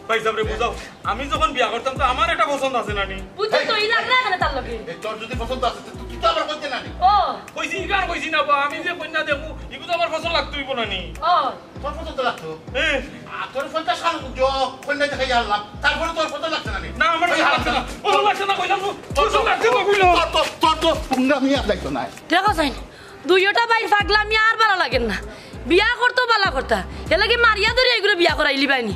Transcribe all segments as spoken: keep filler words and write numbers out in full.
ভাইসাবরে বুঝাও, আমি যখন বিয়া করতাম তো আমার একটা পছন্দ আছে নানি। বুঝছি তো, ই লাগরা কেনে তার লগে? এ, তোর যদি পছন্দ আছে, তো তুই তো আমার করতে নানি। ও। কইছি, ইবার কইছি না বা, আমি যে কইন্যা দেখমু, ইগু তো আমার পছন্দ লাগতো অইবো নানি। ও। তোর পছন্দ লাগতো? এ। আর তোর পঞ্চাশ সাল জ-, কইন্যা দেখাই আনলাম, তারপরে তোর পছন্দ লাগছে নানি? না, আমার ওই লাগছে না। ও, লাগছে না, কইলাম তো। তোর পছন্দ লাগছে না, কইলাম। তোর, তোর, তোর তো পুঙ্গা মিয়া যাইতো না। দেখো চাইন, দুইওটা ভাইর পাগলামি আর ভালা লাগের না। বিয়া করতো ভালা কথা, এরলাগি মারিয়া ধরি এগুরে বিয়া করাইলিবায়নি।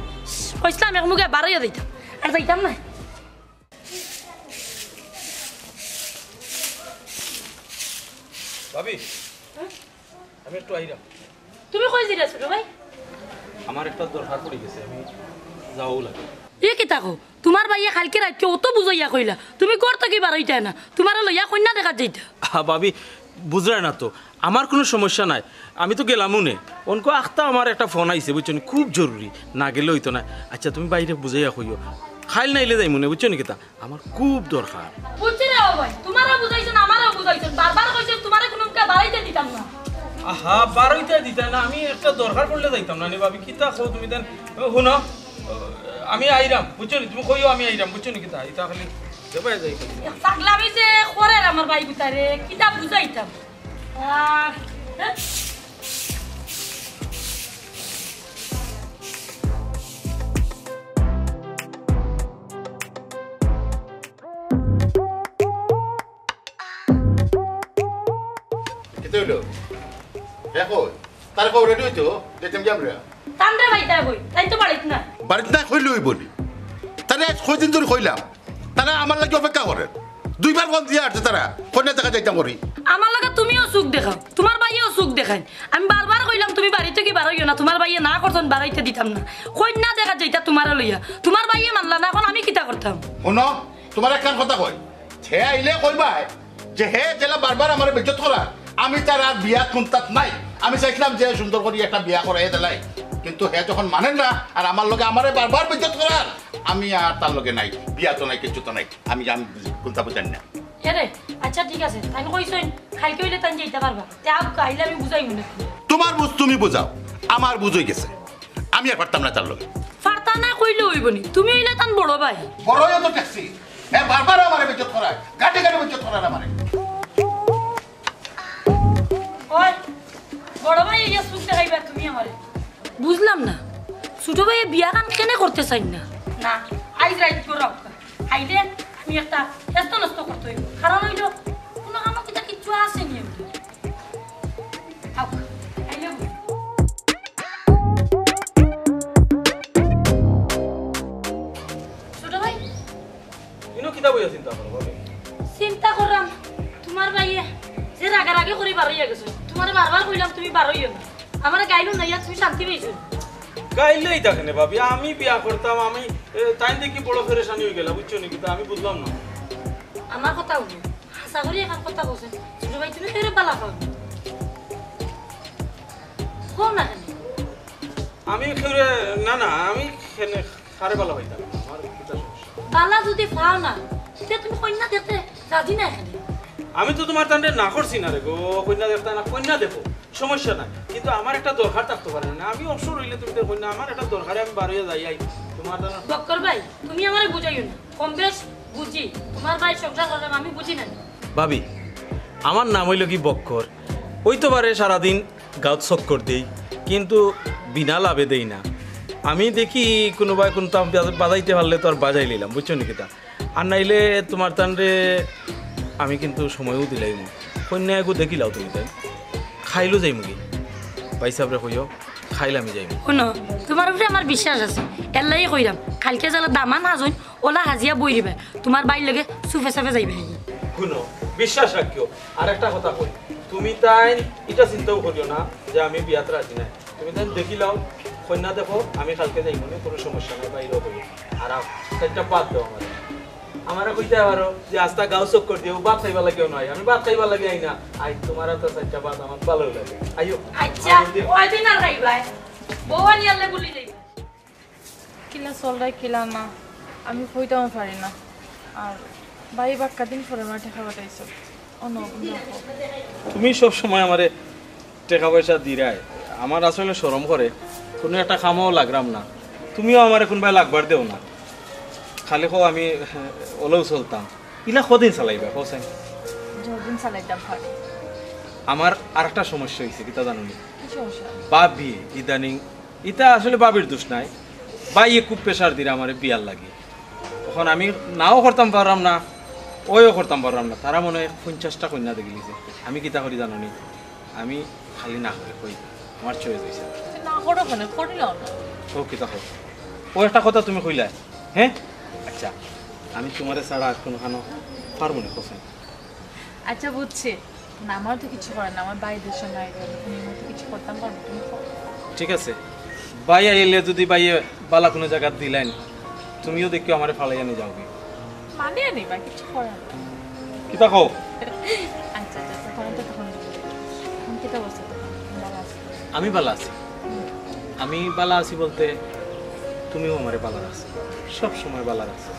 কইছলাম এক মুখে বারইয়া যাইতাম, আর যাইতাম না। ভাবি, আমি একটু আইরাম। তুমি কই যাইরায় ছোট ভাই? আমার একটা দরকার পড়ি গেছে, আমি যাওয়া লাগে। এ কিতা কও? তুমার ভাইয়ে কাইলকে রাইতকে অত বুঝাইয়া কইলা, তুমি ঘর থাকি বারইতায় না, তুমারে লইয়া কইন্যা দেখাত যাইতা। আহা, ভাবি, বুঝরায় না তো, আমার কুনু সমস্যা নাই, আমি তো গেলামউ নে। অনকু আখতা আমার একটা ফোন আইছে, বুঝছোনি, খুব জরুরি, না গেলে অইতো নায়। আইচ্ছা, তুমি ভাইরে বুঝাইয়া কইও, কাইল নাইলে যাইমু নে, বুঝছোনি কিতা, আমার খুব দরকার। বুঝছি রে ও ভাই, তুমারেও বুঝাইছইন, আমারেও বুঝাইছইন, বারবার কইছইন তুমারে কুনু মুখে বারইতে দিতাম না। আহা, বারইতে দিতায় না, আমি একটা দরকার পড়লে যাইতাম না নি ভাবি, কিতা কও তুমি দেন? হুনো, আমি আইরাম, বুঝছোনি? তুমি কইও আমি আইরাম, বুঝছোনি? কিতা, ইতা খালি যাবায় যাই। পাগলামি যে করের আমার ভাই গুতারে, কিতা বুঝাইতাম? আহ, হ্যাঁ? কিতা অইলো? দেখো, তারে কও রেডি অইতো, যাইতাম গি আমরা। তানরে বাইতা কই, তাইন তো বাড়িত নাই। বাড়িত নাই কইলে অইবো নি? তারে আইজ কয়দিন ধরি কইলাম, তারা আমার লাগি অপেক্ষা করের। দুইবার ফোন দিয়া আইছে তারা, কইন্যা দেখাত যাইতাম করি। আমার লগে তুমিও চুখ দেখাও, তুমার ভাইয়েও চুখ দেখাইন। আমি বারবার কইলাম তুমি বাড়ি থাকি বারইও না, তুমার ভাইয়ে না করছইন, বারইতে দিতাম না। কইন্যা দেখাত যাইতা তুমারে লইয়া, তুমার ভাইয়ে মানলা না, অখন আমি কিতা করতাম? হুনো, তুমারে একখান কথা কই, হে আইলে কইবায় যে হে যেলা বারবার আমারে বেইজ্জত করার, আমি তার আর বিয়াত কুন্তাত নাই। আমি চাইছলাম যে সুন্দর করি একটা বিয়া করাইয়া দিলাই, কিন্তু হে যখন মানের না আর আমার লগে আমারে বারবার বেইজ্জত করার, আমি আর তার লগে নাই, বিয়া তো নাই, কিচ্ছু তো নাই। আমি, আমি বুঝি, কুন্তা বুঝার না। এরে, আইচ্ছা ঠিক আছে, তাইন কইছইন কাইলকে অইলে তাইন যাইতা পারবা। তে আউক্কা, আইলে আমি বুঝাইমু নে। তুমার বুঝ তুমি বুঝাও, আমার বুঝ অই গেছে, আমি আর পারতাম না তার লগে। পারতা না কইলে অইবো নি, তুমি অইলে তান বড় ভাই। বড় ভাইও তো দেখছি, হে বারবার আমারে বেইজ্জত করায়, গাটে গাটে বেইজ্জত করার আমারে। ওই, বড় ভাই, এই যে চুখ দেখাইবা তুমি আমারে। বুঝলাম না, ছোট ভাইয়ে বিয়াখান কেনে করতে চাইন না? না, আইজ রাইত করো। আইলে আমি একটা হেস্ত নষ্ট করতে অইবো। কারণ অইলো, কুনু কামো কিতা কিচ্ছু আছে নি। আউক, আইলে বুঝ। ছোট ভাই, ইনো কিতা বইয়া চিন্তা করো, ভাবি? চিন্তা কররাম, তুমার ভাইয়ে যে রাগারাগি করি বারইয়া গেছে, তুমারে বারবার কইলাম তুমি বারইও না, আমারে গাইলো না, ইয়া তুমি শান্তি পাইছো? গাইলেই থাকে না, ভাবি, আমি বিয়া করতাম, আমি, এ, তাইন দেখি বড় পেরেশানি অই গেলা, বুঝছো নি? কিতা আমি বুঝলাম না। আমার কথা হুনো, হাছা করি একখান কথা কইছইন, ছোট ভাই তুমি কেউরে বালা পাও না। কও না কেনে? আমি কেউরে, না, না, আমি কেনে কারে বালা পাইতাম না, আমার কিতা সমস্যা? বালা যুদি পাও না, তে তুমি কইন্যা দেখতে রাজি না কেনে? আমি তো তুমার তানরে না করছি না রে গো, কইন্যা দেখতা না, কইন্যা দেখো, সমস্যা নাই, কিন্তু আমার একটা দরকার থাকতো পারে না, আমি অবসর অইলে তুমি তো কইন্যা, আমার একটা দরকারে আমি বারইয়া যাই, আই, তুমার তান। বক্কর ভাই, তুমি আমারে বুঝাইও না, কম বেশ বুঝি, তুমার ভাই সংসার করলাম আমি বুঝি না। ভাবি, আমার নাম অইলো কি বক্কর, অইতো পারে সারাদিন গাঁওত চক্কর দেই, কিন্তু বিনা লাভে দেই না। আমি দেখি কুনুবায় কুনতা বাজ-, বাজাইতে পারলে তো আর বাজাই লইলাম, বুঝছো নি কিতা? আর নাইলে তুমার তানরে আমি কিন্তু সময়ও দিলাইমু। কইন্যা এগু দেখিলাও তুমি তাই। কাইলউ যাইমু গি। ভাইসাবরে কইও, কাইল আমি যাইমু। হুনো, তুমার উপরে আমার বিশ্বাস আছে। এরলাগি কইরাম, কাইলকে যেলা দামান হাজইন, অলা হাজিয়া বই দিবায়। তুমার ভাইর লগে চুপে চাপে যাইবায়। হুনো, বিশ্বাস রাখিও। আর একটা কথা কই, তুমি তাইন ইটা চিন্তাও করিও না যে আমি বিয়াত রাজি নায়। তুমি তাইন দেখিলাও, কইন্যা দেখো, আমি কাইলকে যাইমু নে, কুনু সমস্যা নাই, বাইরেও কইও। আর আও, চাইরটা ভাত দেও আমারে। আমারে কইতায় পারো যে আস্তা গাঁও চক্কর দিয়াও, ভাত খাইবার লাগিও নায়, আমি ভাত খাইবার লাগি আই না। আই, তুমার আতো চাইরটা ভাত আমার ভালা লাগে। আইও। আইচ্ছা, আইও দিও। কয়দিন আর খাইবায়? বউ আনিয়ালে ভুলি যাইবায়। কিলা চলরায় কিলা না, আমি কইতামও পারি না। আর ভাই বাক্কা দিন পরে আমার টেকা পাঠাইছো। অন্য দেখো। তুমি সব সময় আমারে টেকা পয়সা দিরায়, আমার আসলে শরম করে, কুনু একটা কামও লাগরাম না। তুমিও আমারে কুনবায় লাগবার দেও না। খালি কও আমি, আহ, অলাউ চলতাম। ইলা কদিন চালাইবা, কও চাইন? যতদিন চালাইতাম পারি। আমার আরেকটা সমস্যা অইছে, কিতা জানো নি? কি সমস্যা? ভাবি ইদানিং, ইটা আসলে ভাবির দোষ নায়, ভাইয়ে খুব pressure দিরা আমারে বিয়ার লাগি। অখন আমি নাও করতাম পাররাম না, অয়ও করতাম পাররাম না। তারা মনে অয় পঞ্চাশটা কইন্যা দেখিলিছে। আমি কিতা করি জানো নি? আমি খালি না করি কই, আমার choice অইছে। না করো কেনে? করিলাও না। ও কিতা কও? ও একটা কথা তুমি কইলা, হ্যাঁ? আচ্ছা, আমি তুমারে ছাড়া আর কুনুখানো পারমু নি, কও চাইন? আচ্ছা, বুঝছি। না, আমার তো কিছু করার না, আমার ভাইদের সঙ্গে আইবে, তুমি মতো কিছু করতাম পারবো, তুমি কও। ঠিক আছে, ভাই আইলে যদি ভাইয়ে বালা কুনু জাগাত দিলাইন, তুমিও দেখিও আমারে ফালাইয়া নিয়া যাওগি। মানিয়া নিবা, কিছু করার না। কিতা কও? আচ্ছা, আচ্ছা, আচ্ছা, তখন তো তখন বুঝবো। এখন কিতা অবস্থা তোমার? ভালো আছো? আমি বালা আছি। হুম। আমি বালা আছি বলতে তুমিও আমারে বালা রাখছো, সব সময় বালা রাখছো।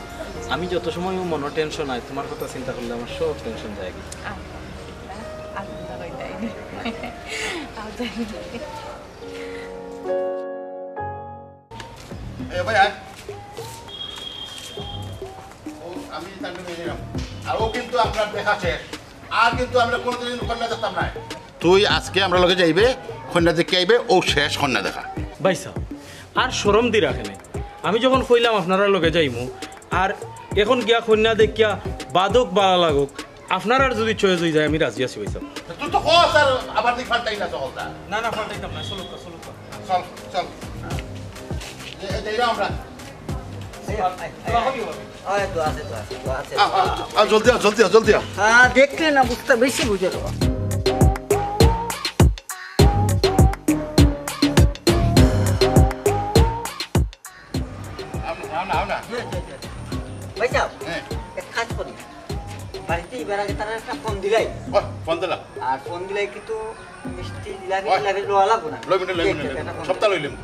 আমি যত সময় ও মনো tension আয়, তুমার কথা চিন্তা করলে আমার সব tension যায়গি। আলহামদুলিল্লাহ, আলহামদুলিল্লাহ, কইতাই নি। আচ্ছা। এ ভাই, আয়। ও, আমি তার জন্য নিলাম। আর ও কিন্তু আমরার দেখা শেষ। আর কিন্তু আমরা কোনোদিন কইন্যা দেখতাম না। তুই আজকে আমরার লগে যাইবে, কইন্যা দেখি আইবে, ও শেষ কইন্যা দেখা। ভাইসাব, আর শরম দি রাখে নাই। আমি যখন কইলাম আপনারার লগে যাইমু, আর এখন গিয়া কইন্যা দেখিয়া বাদক বালা লাগক, আপনারার যদি choice অই যায়, আমি রাজি আছি ভাইসাব। তুই তো কস আর আবার তুই ফাল্টাই না সকলটা। না, না, ফাল্টাইতাম না, চলুক্কা, চলুক্কা। চল, চল। এ, এ, যাইরা আমরা। এই, এই, এই, এই। আয়, তো আছে, তো আছে, তো আছে। আ, আ, আ, জলদি আ, জলদি আ, জলদি আ। হ্যাঁ, দেখলে না বুঝতে বেশি বুঝে তো। আও না, আও না, আও না। জি, জি, জি। ভাইসাব, হ্যাঁ। এক কাজ করি। বাড়িতে এবার আগে তারা একটা ফোন দিলাই। বাহ, ফোন দিলাম। আর ফোন দিলাই কিন্তু মিষ্টি জিলাপি বাহ। টিলাপি লওয়া লাগবো না। লইমু নে, লইমু নে, ঠিক আছে, লইমু নে। একটা ফোন সবটা দিলাই। লইলাম।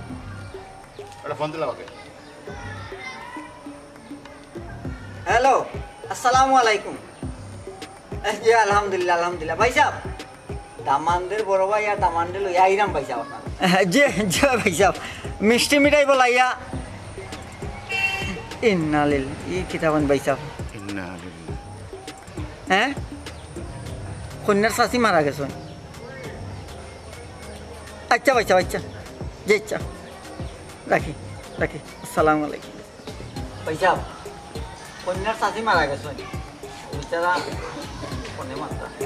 একটা ফোন দিলাম আগে। হ্যালো, আসসালামু আলাইকুম। এ, জি, আলহামদুলিল্লাহ, আলহামদুলিল্লাহ। ভাইসাব, দামানদের বড় ভাই আর দামানরে লইয়া আইরাম ভাইসাব আপনার। জি, জি ভাইসাব, মিষ্টি মিঠাই বলাইয়া। ইন্না লিল-, ই কিতা কইন ভাইসাব? ইন্না লিল্লাহ। হ্যাঁ? কইন্যার চাচি মারা গেছইন। আচ্ছা ভাইসাব, আচ্ছা। জি, আচ্ছা। রাখি, রাখি। আসসালামু আলাইকুম। ভাইসাব, কইন্যার চাচি মারা গেছইন। বিচারা কোনে মারতা?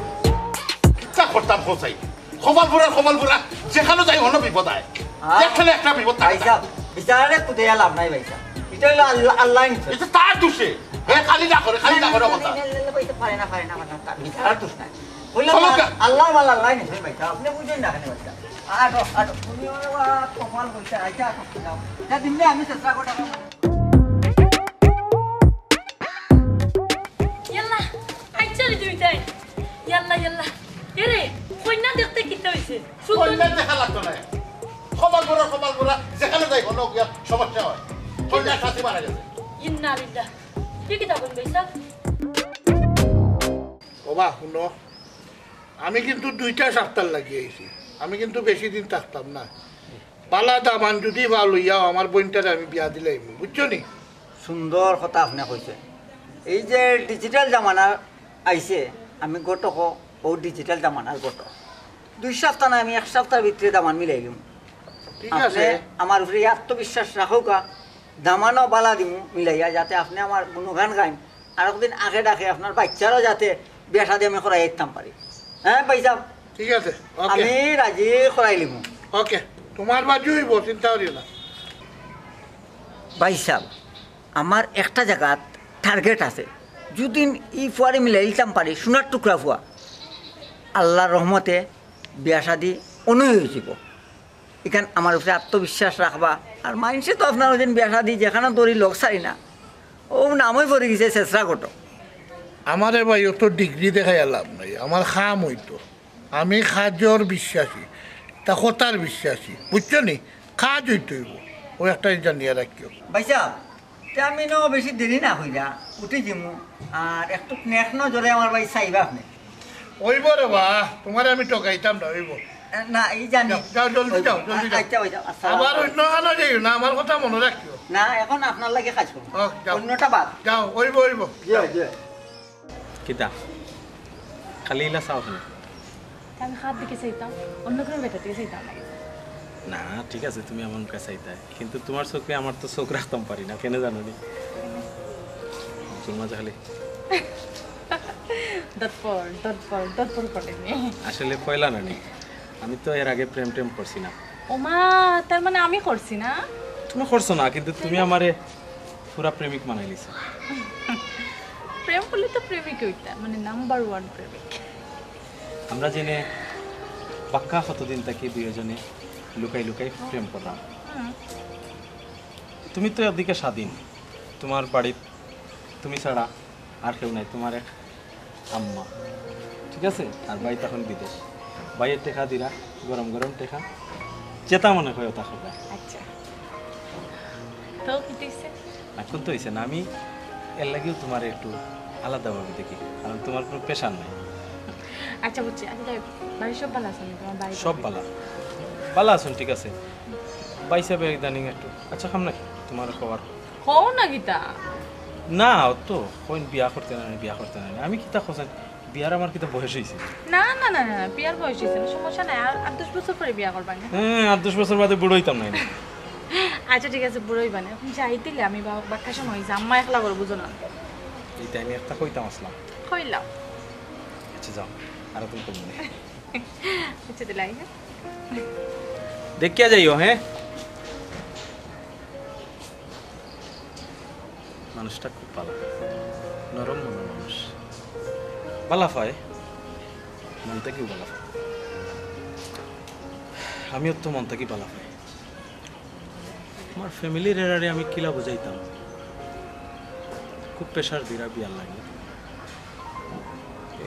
কিতা করতাম কও চাইন? কপাল পুড়া, কপাল পুড়া। যেখানো যাই হনো বিপদ আয়। হ্যাঁ? যেখানো একটা বিপদ থাকে। ভাইসাব, বিচারারে কুদাইয়া লাভ নাই ভাইসাব। ইটা অইলো আল্লাহ, আল্লাহ নিছে। ইটা তার দোষে। হে খালি না করে, খালি না করে কথা। না, না, না, ভাইসাব, পারে না, পারে না, পারে না। তার বিচারার দোষ নাই। কইলাম চলো না, কা- আল্লাহ মাল আল্লাহ নিছে ভাইসাব। আপনি বুঝেন না কেনে ভাইসাব? আটো, আটো। তুমি ওরা কপাল বলতে, আচ্ছা, আটো, যাও। যা দিমনে আমি চেষ্টা করতাম। ইয়াল্লা, আইচ্ছা রে দুইটাই। ইয়াল্লা, ইয়াল্লা। এরে, কইন্যা দেখতে কিতা অইছে? সুন্দর। কইন্যা দেখা লাগতো না। কপাল পুড়া, কপাল পুড়া, যেখানো যাই, হনো গিয়া সমস্যা হয়। কইন্যার চাচি মারা গেছে। ইন্না লিল্লাহ। ই কিতা কইন ভাইসাব? ওবা, হুনো, আমি কিন্তু দুইটা সাপ্তার লাগি আইছি। আমি কিন্তু বেশি দিন থাকতাম না। বালা দামান যুদি বা লইয়াও, আমার বইনটারে আমি বিয়া দিলাইমু, বুঝছো নি? সুন্দর কথা আপনে কইছইন। এই যে digital জামানা আইছে, আমি ঘটক, অউ digital জামানার ঘটক। দুই সাপ্তা না, আমি এক সাপ্তার ভিতরে দামান মিলাইলিমু। ঠিক আছে। আপনে আমার উপরে আত্মবিশ্বাস রাখউক্কা, দামানও বালা দিমু মিলাইয়া, যাতে আপনে আমার গুণগান গাইন। আর একদিন আগে ডাকে আপনার বাইচ্চারও যাতে বিয়া শাদি আমি করাই দিতাম পারি। হ্যাঁ ভাইসাব? ঠিক আছে, ওকে। আমি রাজি করাইলিমু। ওকে, তুমার বাজি অইবো, চিন্তা করিও না। ভাইসাব, আমার একটা জাগাত target আছে, যুদি ই ফুয়ারে মিলাইলিতাম পারি, সোনার টুকরা ফুয়া, আল্লার রহমতে বিয়া শাদি অনো অইযিবো। ইখান আমার উপরে আত্মবিশ্বাস রাখবা। আর মাইনষে তো আপনার ওইদিন বিয়া শাদি যেখানো দৌড়ি লগ ছাড়ি না, অউ নামই পড়ি গেছে ছেছরা ঘটক। আমারে ভাই অত ডিগ্রি দেখাইয়া লাভ নাই, আমার কাম অইতো। আমি কাজর বিশ্বাসী, তা কথার বিশ্বাসী, বুঝছো নি? কাজ অইতো অইবো, অউ একটাই জানিয়া রাখিও। ভাইসাব, তে আমি নু বেশি দেরি না করিয়া উঠি যিমু, আর একটু নেক নজরে আমার ভাই চাইবা আপনে। অইবো রে বা, তুমারে আমি ঠকাইতাম না, অইবো। না, এই জানি। যাও, যাও, জলদি যাও, জলদি যাও। আচ্ছা, ওই যাও, আসসালামু আবার আলাইকুম। অন্য কানো যাইও না, আমার কথা মনো রাখিও। না, এখন আপনার লাগি কাজ করমু। ও, যাও। অন্যটা বাদ। যাও, অইবো, অইবো। জি, জি। কিতা? খালি ইলা চাও কেনে? আমি কার দিকে চাইতাম, অন্য কুনু বেটার দিকে চাইতাম না। না, ঠিক আছে, তুমি আমার মুখে চাইতায়, কিন্তু তুমার চউখে আমার তো চউখ রাখতাম পারি না, কেনে জানো নি? চুল মাজা খালি। দরপর, দরপর, দরপর করে নি। আসলে পয়লা না নি, আমি তো এর আগে প্রেম টেম করছি না। ওমা, তার মানে আমি করছি না? তুমি করছো না, কিন্তু তুমি আমারে পুরা প্রেমিক বানাইলিছো। প্রেম করলে তো প্রেমিক অইতা, মানে নাম্বার ওয়ান প্রেমিক। আমরা জেনে বাক্কা কতদিন থাকি দুইজনে লুকাই লুকাই প্রেম করলাম। হুম। তুমি তো একদিকে স্বাধীন, তুমার বাড়িত তুমি ছাড়া আর কেউ নাই, তুমার এক আম্মা, ঠিক আছে? আর ভাই তখন বিদেশ। ভাইয়ের টেকা দিরা, গরম গরম টেকা, যেটা মনে হয় ওটা খাবা। আচ্ছা, তো কিতা অইছে? এখন তো অইছে না, আমি এর লাগিও তুমারে একটু আলাদাভাবে দেখি, কারণ তুমার কুনু প্রেশার নাই। আচ্ছা, বুঝছি। আচ্ছা, তাই বাড়ির সব ভালা আছইন নি? তুমার ভাই? সব ভালা, ভালা আছইন, ঠিক আছে। ভাই সাহেব ইদানিং একটু, আচ্ছা, কাম নাকি তুমার খবর? কও না কিতা? না, ও তো কইন বিয়া করতে না, বিয়া করতে না। আমি কিতা কইছি, বিয়ার আমার কিতা বয়স অইছে? না, না, না, না, না, বিয়ার বয়স অইছে না, সমস্যা নাই। আর আট দশ বছর পরে বিয়া করবা নি? হ্যাঁ, আট দশ বছর বাদে বুড়া অইতাম নায় নি। আচ্ছা, ঠিক আছে, বুড়া অইবা না। এখন যাইতে অইলে আমি বা-, বাক্কা সময় অইছে, আম্মা একলা করে বুঝো না। এইটা আমি একটা কইতাম আছলাম। কইলাও। আচ্ছা, যাও, আর তুমি কইবে না। আচ্ছা, দিলাই, হ্যাঁ? দেখিয়া যাইও, হ্যাঁ? মানুষটা খুব ভালা, নরম মনর মানুষ। ভালা পায়, মন থাকিউ ভালা পায়। আমিও তো মন থাকি ভালা পাই। আমার ফ্যামিলির এরারে আমি কিলা বুঝাইতাম, খুব প্রেশার দিরা বিয়ার লাগি।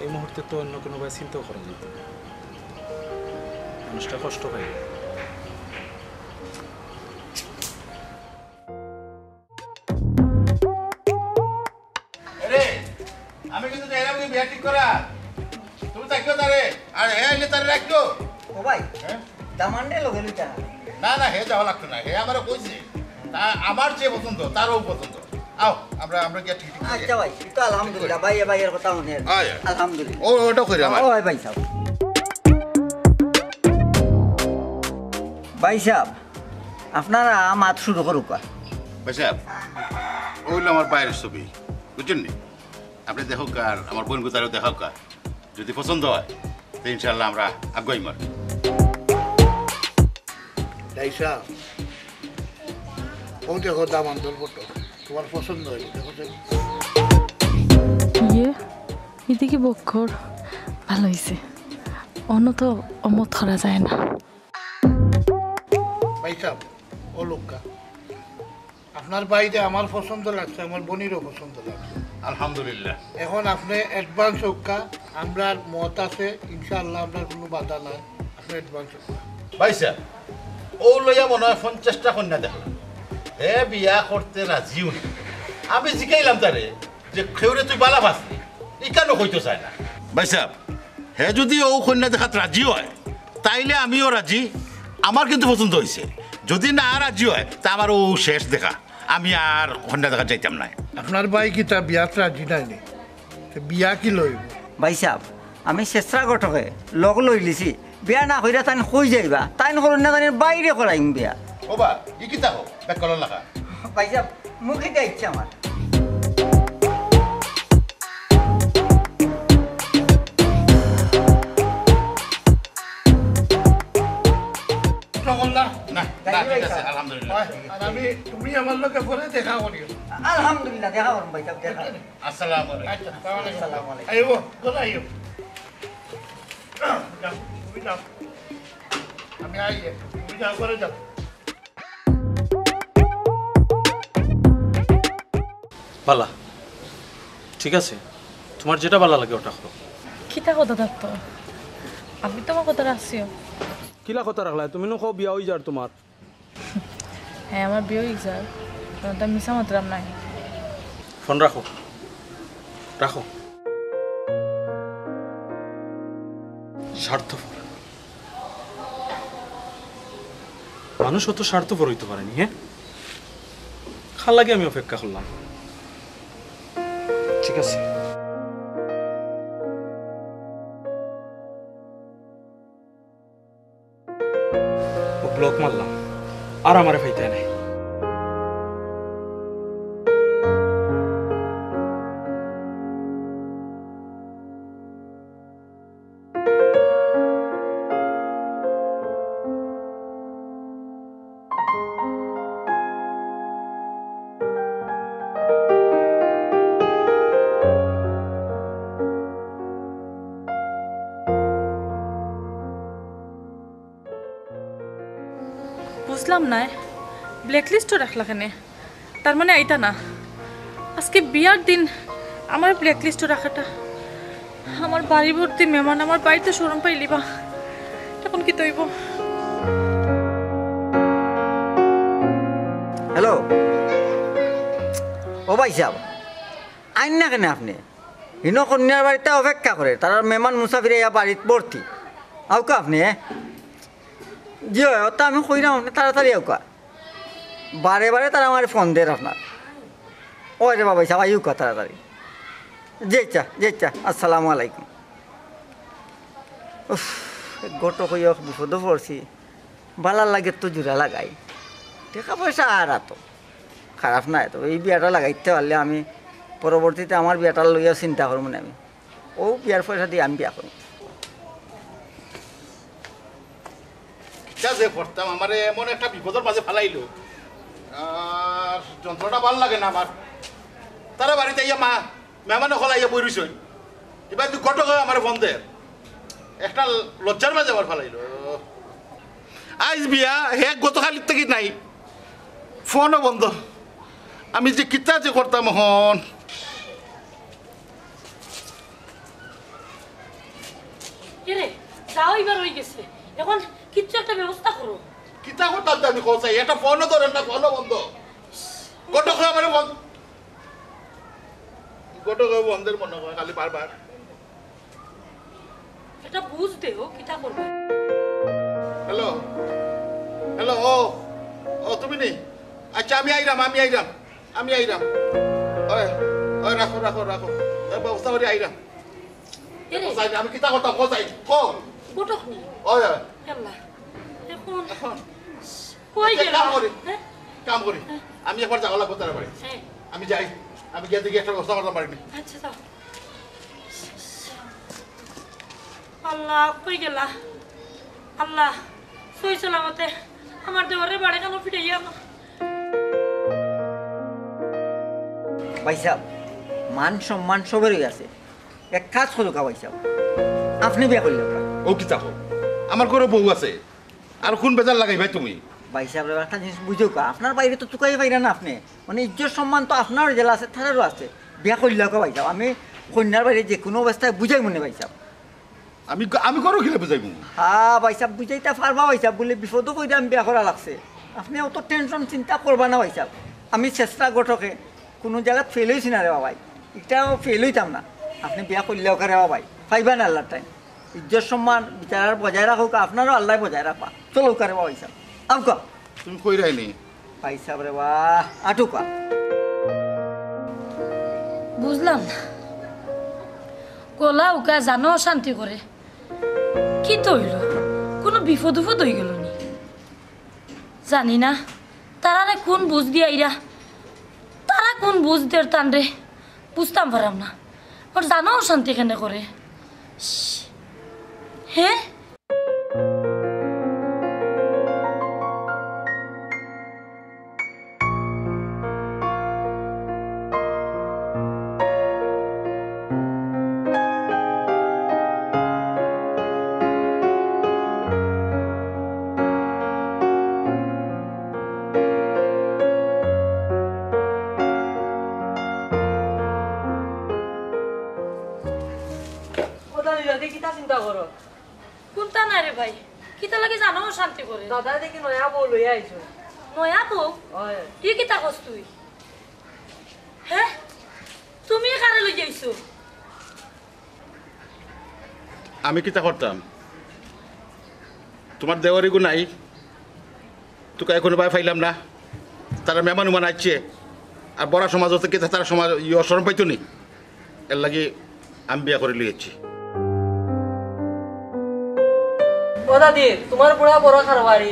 এই মুহূর্তে তো অন্য কুনুভাবে চিন্তাও করা যাইতো না। মানুষটা কষ্ট পাইবো। এরে, আমি কিন্তু চাইলাম কি বিয়া ঠিক করা। তুমি থাকিও তারে, আর হে আইলে তারে রাখিও। ও ভাই, হ্যাঁ? দামান্দরে লগে লইতা না? না, না, হে যাওয়া লাগতো না, হে আমারে কইছে। তা আমার যে পছন্দ, তারও পছন্দ। আও, আমরা, আমরা গিয়া ঠিক, ঠিক করি। আচ্ছা ভাই, তো আলহামদুলিল্লাহ, ভাই, ভাইয়ের কথা হুনে। আয়, আয়। আলহামদুলিল্লাহ। ও, ওটা কইরা আমার। ও ভাই, ভাই সাহেব। ভাই সাহেব, আপনারা মাত শুরু করুক্কা। ভাই সাহেব, ও অইলো আমার ভাইর ছবি, বুঝছইন নি? আপনে দেখউক্কা, আর আমার বইন গুতারেও দেখউক্কা। যদি পছন্দ অয়, তে ইনশাআল্লাহ আমরা আগুয়াইমু। ভাই সাহেব, ও দেখো দামান্দর ফটো, তুমার পছন্দ অইবো, দেখো তো। ইয়ে, ইদিকে বক্কর, ভালা অইছে। অনো তো অমত করা যায় না। ভাই সাহেব, ও লোকটা। আপনার ভাইরে আমার পছন্দ লাগছে, আমার বইনরও পছন্দ লাগছে। আলহামদুলিল্লাহ। এখন আপনে advance অউক্কা, আমরার মত আছে, ইনশাআল্লাহ আমরার কুনু বাধা নাই, আপনে advance অউক্কা। ভাই সাহেব, ও লইয়া মনে অয় পঞ্চাশটা কইন্যা দেখলাম, হে বিয়া করতে রাজিউ না। আমি জিকাইলাম তারে যে, "কেউরে তুই ভালা পাস নি?" ইখানও কইতো চায় না। ভাই সাহেব, হে যুদি ও কইন্যা দেখাত রাজি অয়, তাইলে আমিও রাজি, আমার কিন্তু পছন্দ অইছে। যুদি না রাজি অয়, তে আমার ও শেষ দেখা, আমি আর কইন্যা দেখাত যাইতাম নায়। আপনার ভাই কিতা বিয়াত রাজি নায় নি? তে বিয়া কিলা অইবো? ভাই সাহেব, আমি শেষরা ঘটকে লগ লইলিছি, বিয়া না কইরা তাইন কই যাইবা, তাইন করইন না, তাইন ভাইরে করাইমু বিয়া। ও বা, ই কিতা কও? বেকলর লাখান। ভাই সাহেব, মুখে দিয়া ইচ্ছা আমার। না, না, ঠিক আছে, আলহামদুলিল্লাহ। অয়, আর আমি, তুমি আমার লগে পরে দেখা করিও। আলহামদুলিল্লাহ, দেখা করমু ভাই সাহেব, দেখা। আসসালামু আলাইকুম। আচ্ছা, আসসালামু আলাইকুম। আসসালামু আলাইকুম। আইও, কোথায় আইও? যাও, তুমি যাও। আমি আই, তুমি যাও, করে যাও। ভালা, ঠিক আছে, তুমার যেটা ভালা লাগে ওটা করো। কিতা কথা থাকতো? আমি তুমার কথা রাখছিও। কিলা কথা রাখলায়? তুমি নু কও বিয়া অই যার তুমার। হ্যাঁ, আমার বিয়া অই যার, কারণ তো মিছা মাতরাম নায়। ফোন রাখো, রাখো। স্বার্থপর। মানুষ অত স্বার্থপর অইতো পারে নি, হে? কার লাগি আমি অপেক্ষা করলাম? ঠিক আছে। ও ব্লক মারলাম, আর আমারে পাইতায় নায়। বুঝলাম না, ব্ল্যাকলিস্টও রাখলা কেনে? তার মানে আইতা না। আজকে বিয়ার দিন আমার ব্ল্যাকলিস্টও রাখাটা, আমার বাড়ি ভর্তি মেহমান, আমার বাড়িতে শরম পাইলিবা। এখন কিতা অইবো? হ্যালো, ও ভাইসাব, আইন না কেনে আপনে? হিনো কইন্যার বাড়িত অপেক্ষা করের, তারার মেহমান মুসাফির আইয়া বাড়িত ভর্তি। আউক্কা আপনে, এ? জি অয়, অতা আমি কইরাম আপনে তাড়াতাড়ি আউক্কা। বারে বারে তারা আমারে ফোন দের আপনার। ওই রে বাবা, সবাই আউক্কা তাড়াতাড়ি। জি আইচ্ছা, জি আইচ্ছা, আসসালামু আলাইকুম। উফ, ঘটক অইয়া বিপদো পড়ছি। বালার লাগি তো জুড়া লাগাই। টেকা পয়সা আর অত খারাপ নায়, তবে ই বিয়াটা লাগাইতে পারলে আমি পরবর্তীতে আমার বিয়াটা লইয়া চিন্তা করমু নে আমি। অউ বিয়ার পয়সা দি আমি বিয়া করমু। কিতা যে করতাম, আমারে এমন একটা বিপদর মাঝে ফালাইলো। আর যন্ত্রণা ভালা লাগে না আমার। তারা বাড়িত আইয়া মা, মেহমান অকল আইয়া বই রইছইন। ইবায় তুই ঘটকে আমারে ফোন দের। একটা লজ্জার মাঝে আমার ফালাইলো। আইজ বিয়া, হে গতকালির থাকি নাই। ফোনও বন্ধ। আমি যে কিতা যে করতাম অখন। এরে, যাও, ইবার অই গেছে। এখন কিচ্ছু একটা ব্যবস্থা করো। কিতা করতাম তে আমি কও চাই? একটা ফোনও ধরের না, ফোনও বন্ধ। ঘটকে আমারে ফোন, ঘটকে বন্ধের মনে হয় খালি বারবার। এটা বুঝ দেও, কিতা করবে? হ্যালো, হ্যালো, ও, ও, তুমি নি? আচ্ছা, আমি আইরাম, আমি আইরাম, আমি আইরাম। ওই, ওই, রাখো, রাখো, রাখো। এই ব্যবস্থা করি আইরাম। এরে। বুঝাই না, আমি কিতা করতাম, কও চাই, কও। ঘটক নি? ওই, ওই। আল্লাহ। এখন এখন কই আচ্ছা, গেল? কাম করি, হ্যাঁ? কাম করি। হ্যাঁ। আমি একবার যাওয়া লাগবো তারা বাড়ি। হ্যাঁ। আমি যাই, আমি গিয়া দেখি একটা ব্যবস্থা করতাম পারিনি। আচ্ছা, যাও। আল্লাহ, কই গেলা? আল্লাহ, সই সালামতে আমার দেওয়ারে বাড়ি কেন ফিরে গিয়া না? ভাইসাব, মান সম্মান সবেরই আছে। এক কাজ করুক্কা ভাইসাব, আপনে বিয়া করিলাউক্কা। ও কিতা কও? আমার ঘরো বউ আছে, আর কুন বেজাল লাগাইবায় তুমি? ভাইসাব রে, একটা জিনিস বুঝউক্কা, আপনার ভাইরে তো তুকাইয়া পাইরা না আপনে, মানে ইজ্জত সম্মান তো আপনারও যেলা আছে, তারারও আছে। বিয়া করিলাউক্কা ভাইসাব, আমি কইন্যার ভাইরে যেকুনু অবস্থায় বুঝাইমু নে ভাইসাব। আমি গ-, আমি ঘরো কিলা বুঝাইমু? হ্যাঁ ভাইসাব, বুঝাইতা পারবা ভাইসাব, বুলে বিপদো পড়িয়া আমি বিয়া করা লাগছে। আপনে অত টেনশন চিন্তা করবা না ভাইসাব, আমি চেষ্টা ঘটকে কুনু জাগাত ফেইল অইছি না রে বাবাই, ইটাও ফেইল অইতাম না। আপনে বিয়া করিলাউক্কা রে বাবাই, পাইবা না আল্লার টাইম। ইজ্জত সম্মান বিচারার বজায় রাখউক্কা, আপনারও আল্লায় বজায় রাখবা। চলউক্কা রে বাবাই সাব, আউক্কা। তুমি কইরায় নি? ভাইসাব রে বা, আটুক্কা। বুঝলাম না, গলা উকা জানো অশান্তি করে। কিতা অইলো? কুনু বিপদ উপদ অইগেলো নি? জানি না, তারারে কুন বুঝ দিয়া আইরা, তারা কুন বুঝ দের তানরে, বুঝতাম পারাম না। মোর জানো অশান্তি কেনে করে। হে? কুনতা নায় রে ভাই? কিতা লাগি জানো অশান্তি করে? দাদায় দেখি নয়া বউ লইয়া আইছো। নয়া বউ? অয়। ই কিতা কস তুই? হে? তুমি কারে লইয়া আইছো? আমি কিতা করতাম? তুমার দেওর ইগু নাই? তুকাইয়া কুনু বায় পাইলাম না। তারা মেহমান উমান আইছে, আর বড়া সমাজ অইতে কিতা তারা সমাজ ইয়ে শরম পাইতো নি? এরলাগি আমি বিয়া করি লইছি। ও দাদি, তুমার বুড়া বড় কারবারি,